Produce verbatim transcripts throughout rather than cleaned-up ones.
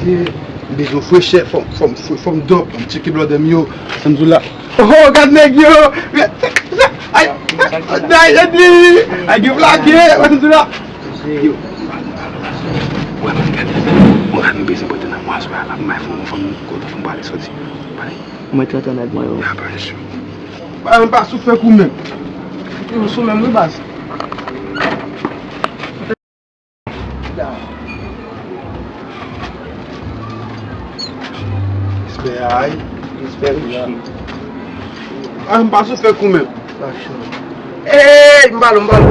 M bezwen frechè, fò m, fò m, fò m dòp, m tcheke blòdè m yo, sa m di w la. Oh, gad nèg yo! Ay, ay, ay, ay, gen flake, sa m di w la. Yo, wè, man, gade, mwen gade m bezwen pote nan mwa sou la, la, m bay fò m, fò m kote fò m pale soti. Pale. Mwen trant an ak mwen yo. Ya, pa sou. Ba, m pa sou fè kou menm. Yo, sou menm, wi, baz. Respè a, wi. Respè, wi. Ah, m pa sou fè kou menm. Ey, m balo, m balo.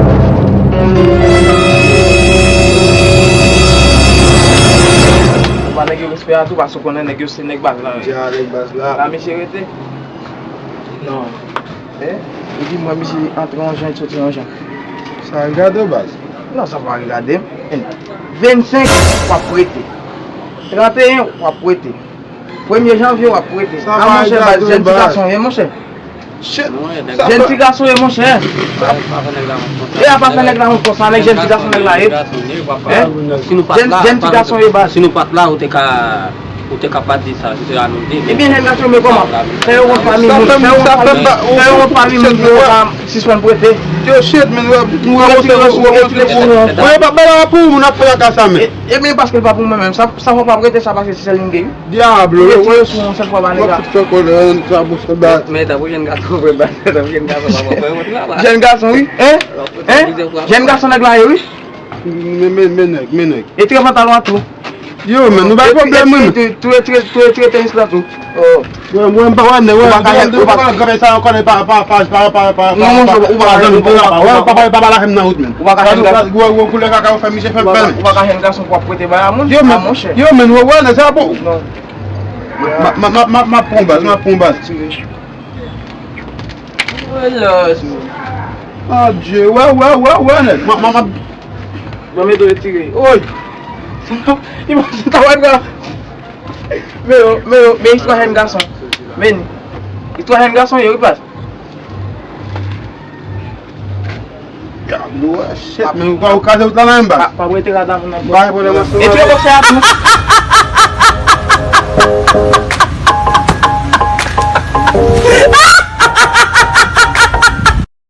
Ou ba nèg yo respè a tou, paske w konnen nèg yo se nèg baz la, wi. Dja, nèg baz la. La, misye rete. Non. Eh, li di mwen misye antre yon jan, li soti yon jan. Sa regade w, baz? Non, sa pa regade m. Vennsenk, w ap prete. Tranteyen, w ap prete. Premye janvye, w ap prete. Sa pa regade w, baz. A, monchè, baz, jèn ti gason ye, monchè. Shit. Jèn ti gason ye, monchè. E a pa fè nèg la yon konsa, nèg jèn ti gason nèg la ye. Hein? Jèn, jèn ti gason ye, baz. Si nou pa t la, ou te ka Ou te ka pa di sa, se te anonse. Ebyen, jèn gason, men kòman? Fè yo wont fanmi moun, fè yo wont fanmi, fè yo wont fanmi moun, yo pa sispann prete. Yo, shit, men, wè, nou wè, wè, wè, wè, wè, pa, pa, pa pou moun ap fè kaka sa, men. E, ebyen, paske l pa pou mwen menm. Sa, sa fò pa prete sa, paske se sèl li m gen. Dyablo, yo, wè, sou yon sèl fwa, ba nèg la. Fè kòlè, sa, bon, sa, ba. Men, tanpri, jèn gason, vre, ba, tanpri, jèn gason, pa, pa, pa, pa, la, ba. Jèn gason, wi, hein? Hein? Jèn gason, nèg la, ye, wi. Men, men, men nèg, men nèg. E tire pantalon an tou. Yo, men nou bay pwoblèm, wi, men. Tou, tou, tou, tou, tou, tenis la tou. Oh. Mwen, mwen, m pa wè nèg, mwen, m pa, m pa, sa ankò, pa, pa, pa, pa, pa, pa, non, monchè, ou pa ka jwenn, ou pa, ou pa, ou pa, pa, pa lage m nan wout, men. Ou pa ka jwenn gason. Gwo, gwo koulè kaka, ou fè misye fè pèn. Ou pa ka jwenn gason pou ap prete bay a moun. Yo, men, men, wè, wè, nèg, sa bon. Non. Ma, ma, ma, ma, ma pran baz, ma pran baz. Tire. Adje, wè, wè, wè, wè, nèg. Mwen, mwen, mwen. Mwen mete w retire. Oy! Imajine sa w ap pran. Men yo, men yo, men istwa jèn gason. Men, istwa jèn gason, yo, wi, baz. Gad, wè, shit, men ou ka, ou ka, ou ka nan menm baz. Pa, pa prete rad avè nan. Bay pwoblèm, e tire bòksè a tou.